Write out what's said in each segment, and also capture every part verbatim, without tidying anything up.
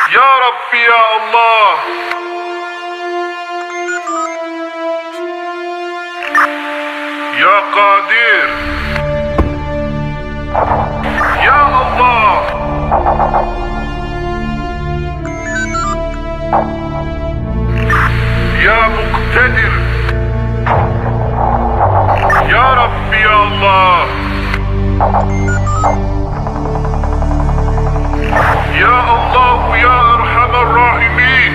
Ya Rabbi, ya Allah. Ya Qadir. Ya Allah. Ya Muqtadir. Ya Rabbi, ya Allah. Ya Allah, ya Arhamar Rahimin.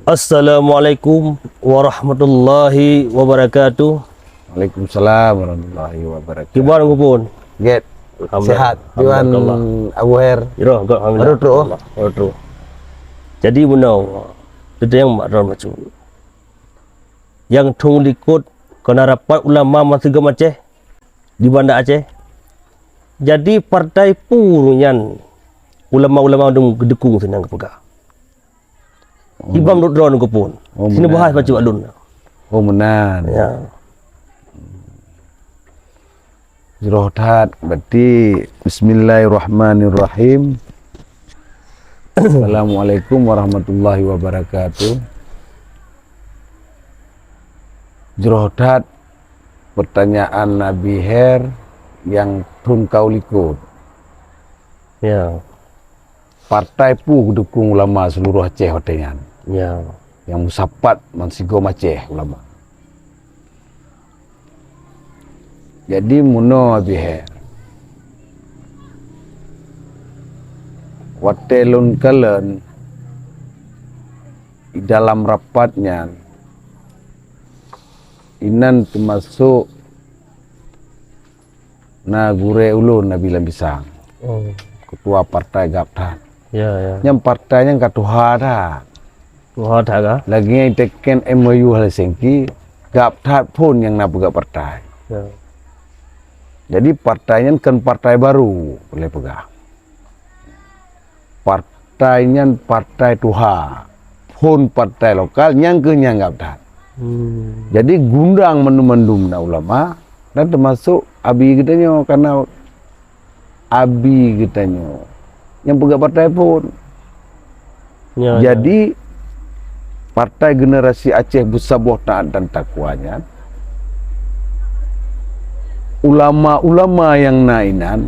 Assalamualaikum warahmatullahi wabarakatuh. Waalaikumsalam warahmatullahi wabarakatuh. Kiban Teungku Pon? Gét. Alhamdulillah. Sehat. Kiban Alhamdulillah. Abu Her? Iroh, gét, alhamdulillah. Baru trok, oh? Baru trok. Jadi, bunoe, teudeung mak droe macu. Nyang thôn likot keunan rapat ulama meusigom Aceh di Banda Aceh. Jadi, partai peue nyan ulama-ulama dum geudeukong sinan geupeugah. Oh, Imam Dr. Teungku Pon. Oh, sini meunan. Bahas bacut alun. Oh, meunan. Ya. Jroh that, berarti bismillahirrahmanirrahim. Assalamualaikum warahmatullahi wabarakatuh. Jroh that pertanyaan Abi Her nyang thôn ka u likot. Ya. Partai peue geudeukong ulama seuluruh Aceh watée nyan? Ya. Nyang meusapat meusigom Aceh ulama. Jadi, meunoe Abi Her, watée lôn kalon di dalam rapat nyan, inan teumasok na gurée ulôn, Nabi Lam Pisang. Oh. Ketua Partai Gap That. Ya, ya. Nyang partai nyan ka tuha that. Tuha that kah? Lagée nyang teken M O U Helsinki, Gap That phon nyang na peugah partai. Ya. Jadi partai nyan kon partai baru, boleh peugah. Partai nyan partai tuha, phon partai lokal nyang keuh nyang Gap That. Hmm. Jadi gundang mandum-mandum na ulama dan teumasok abi geutanyoe, karena abi geutanyoe nyang peugah partai phon. Ya, ya. Jadi partai generasi Aceh beusaboh taat dan takwa nyan, ulama-ulama nyang na inan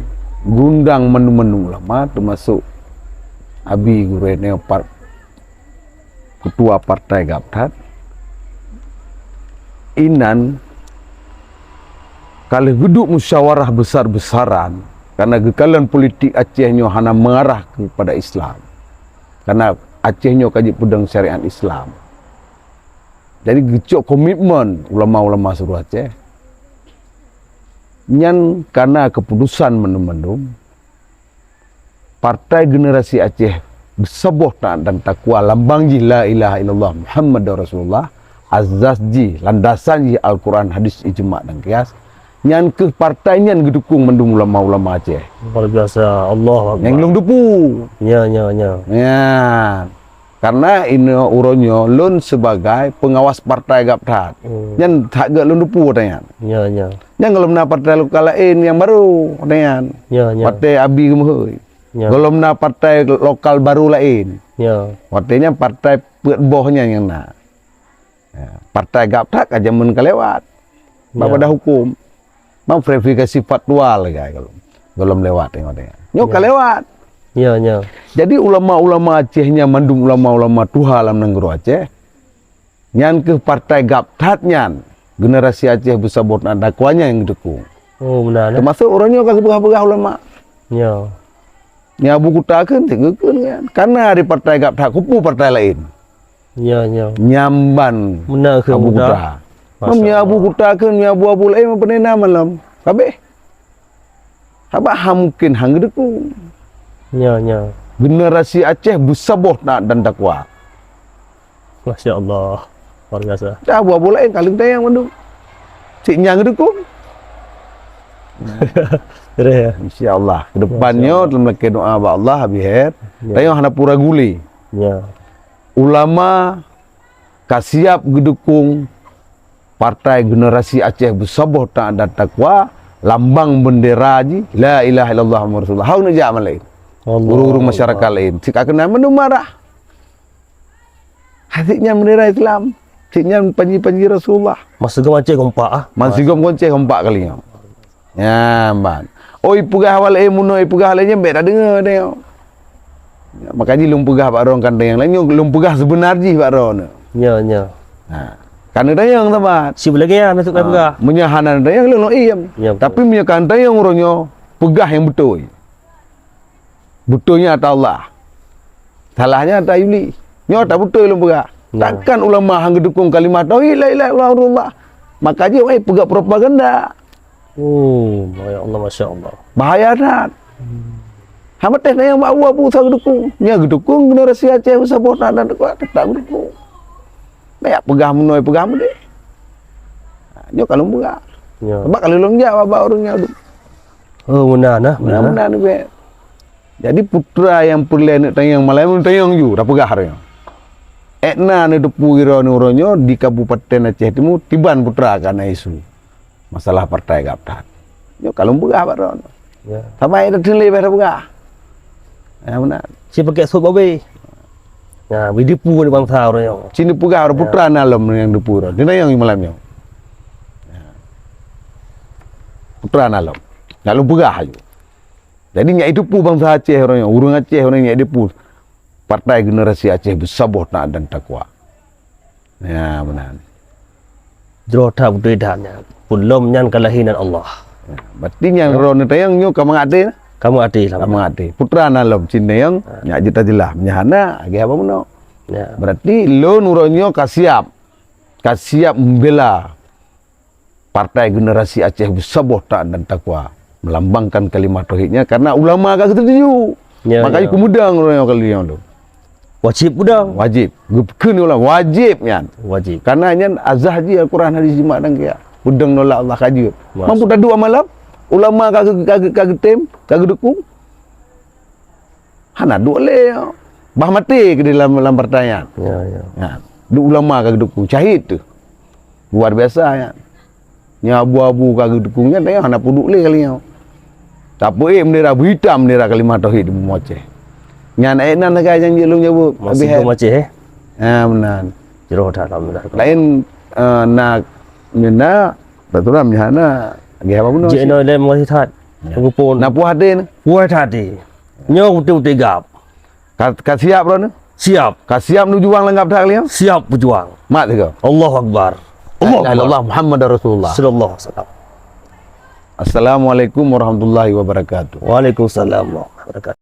gundang mandum-mandum ulama, teumasok abi gurée nyoe par-, ketua partai Gap That. Inan ka lheueh geuduek musyawarah besar-besaran, karena geukalon politik Aceh nyoe hana mengarah kepada Islam. Karena Aceh nyoe ka jipeudong syariat Islam. Jadi geucok komitmen ulama-ulama seuluruh Aceh. Nyan kana keuputusan mandum-mandum. Partai Generasi Aceh beusaboh taat dan takwa, lambang jih la ilaha illallah Muhammadur Rasulullah, azas jih, landasan jih Al-Quran, hadis, ijma dan qiyas. Nyan keuh partai nyan geudukong mandum ulama-ulama Aceh. Luar biasa, Allahu Akbar. Nyang lôn teupeue. Nya, nya, nya. Nya. Karena inoe uroe nyoe lôn sebagai pengawas partai Gap That. Hmm. Nyan that gét lôn teupeue watée nyan. Nya, nya. Nyan gohlom na partai lokal laén nyang baru watée nyan. Nya, nya. Watée abi geumeuhôi. Nya. Gohlom na partai lokal baru laén. Nya. Watée nyan partai peuet boh nyan nyang na. Ya, partai Gap That ka jameun ka lewat. Bak badan hukum. Bang verifikasi faktual lagée gohlom. Gohlom lewat tengok-tengok. Nyoe ka lewat. Ya, ya. Jadi ulama-ulama Aceh nyan mandum ulama-ulama tuha lam nanggroe Aceh. Nyan keuh partai Gap That nyan. Generasi Aceh beusaboh taat dan takwa nyan nyang geudukong. Oh, meunan, eh? Teumasok uroe nyoe ka geupeugah-peugah ulama. Ya. Nyan Abu Kuta kheun, teugeukheun kan. Karena di partai Gap That, keupeue partai laén. Ya, ya. Nyamban Abu Kuta. Meunan kheun Abu Kuta. Masya Allah. Nyan Abu Kuta kheun, nyan abu-abu laén meupeunena malam. Kabeh. Haba ha mungkin han geudukong. Ya, ya. Generasi Aceh beusaboh taat dan takwa. Masya Allah. Luar biasa. Dah abu-abu laén ka leueng tayang mandum. Cit nyang geudukong. Terus ya. Insya Allah. Kedepan nyoe dalam lakée doa bak Allah, Abi Her. Ya. Tanyoe hana pura guli. Ya. Ulama ka siap geudukong partai Generasi Aceh beusaboh taat dan takwa, lambang bendera jih, la ilaha illallah Muhammad Rasulullah. Hana jak malam. Allah. Ureueng-ureueng masyarakat laén. Cit ka keunan mandum marah. Hasé nyan bendera Islam. Cit nyan panji-panji Rasulullah. Masa geumancé kompak, ah. Masa geumancé kompak kali nyoe. Nyan ban. Oh, ipeugah awak laén meunoe, ipeugah awak laén nyan, bèk tadeungoe teuh. Maka jih lôn peugah bak droeneuh kan teuh nyang laén nyoe, lôn peugah seubeuna jih bak droeneuh. Nyo, nyo. Ha. Kan teuh nyang saban. Si beulagèe na suk peugah. Meunyoe hana teuh nyang lôn lôn iem. Ya, betul. Tapi meunyoe kan teuh nyang uroe nyoe, peugah nyang beutôi. Beutôi nyan ata Allah. Salah nyan ata Iblis. Nyoe ata beutôi lôn peugah. Ya. Takkan ulama han geudukung kalimah tauhid la ilaha illallah Rasulullah. Maka jih awai peugah propaganda. Oh, ya Allah, masya Allah. Bahaya that. Hana teuh na nyang bak abu-abu sa geudukung. Nya geudukung generasi Aceh beusaboh that dan teukuat, teutap geudukung. Banyak peugah meunoe, peugah meudeh. Ha, nyoe ka lôn peugah. Ya. Sebab ka lôn jak bak ureueng nyan. Oh, meunan, ah, meunan. Meunan, meunan, bèk. Jadi, putra nyang peureulèe neuk tanyong malam nyoe tanyong ju, tapeugah nyoe. Èk na neuteupeue droeneuh uroe nyoe di Kabupaten Aceh Timu, tiban putra ka na isu. Masalah partai gab that. Nyoe ka lôn peugah bak droeneuh. Ya. Saban tateulé bèk tapeugah. Ya, meunan. Si pakai sop babé. Ya, bidi pu ni bangsa uroe nyoe. Sini peugah, ya, putra na lom nyang deupu uroe. Di tanyong malam nyoe. Ya. Putra na lom. Lalu peugah aju. Jadi, nyak jiteupeue bansa Aceh uroe nyoe, ureueng Aceh uroe nyoe nyak jiteupeue. Partai Generasi Aceh Beusaboh Taat dan Takwa. Ya, meunan. Jroh that beutôi that nyan. Pun lom nyan ka lahé nan Allah. Ya, berarti nyang, ya, droeneuh tanyong nyoe ka mangat até. Ka mangat até lah. Ka mangat até. Putra na lom cit tanyong, ha, nyak jeuet tajeulaih. Meunyo hana, lagèe haba meunoe. Ya. Berarti lôn uroe nyoe ka siap. Ka siap membela Partai Generasi Aceh Beusaboh Taat dan Takwa melambangkan kalimah tauhidnya karena ulama ka geutuju. Ya, makanya, ya, kumeudang ureueng nyoe kali nyoe tu. Wajib peudang. Wajib. Geukheun ulama wajib nyan. Wajib. Karena nyan azah jih Al-Quran, hadis, ijma dan qiyas. Peudang nolak Allah ka jeuet. Mas- Mampu taduek malam? Ulama ka geu-, ka geu-, ka geutem, ka geudukung. Hana duek lé. Bah maté keudéh lam, lam partai nyan. Ya, ya. Nyan. Duek ulama ka geudukung, syahid teuh. Luar biasa nyan. Nyang abu-abu ka geudukung nyan, tanyong hana peuduek lé kali nyoe. Tapeuék bendera beuhitam, bendera kalimah tauhid di bumoe Aceh. Nyan ayat nan sagai nyang jeuet lôn nyebut. Masih habéh, eh? Bumoe Aceh, eh? Ha, meunan. Jroh that, alhamdulillah. Laén, eh, na, na, peraturan hana, lagèe haba meunoe. Jeuet cit. Inoe lé masih that. Ya. Pengepung. Na puih até na? Puih até. Nyoe beutôi-beutôi gab. Ka, ka siap droeneuh? Siap. Ka siap neujuang lam gab that kali nyoe? Siap beujuang. Mat sigoe. Allahu Akbar. La ilaha illallah Muhammadar Rasulullah. Sallallahu alaihi wasallam. Assalamualaikum warahmatullahi wabarakatuh. Waalaikumsalam warahmatullahi wabarakatuh.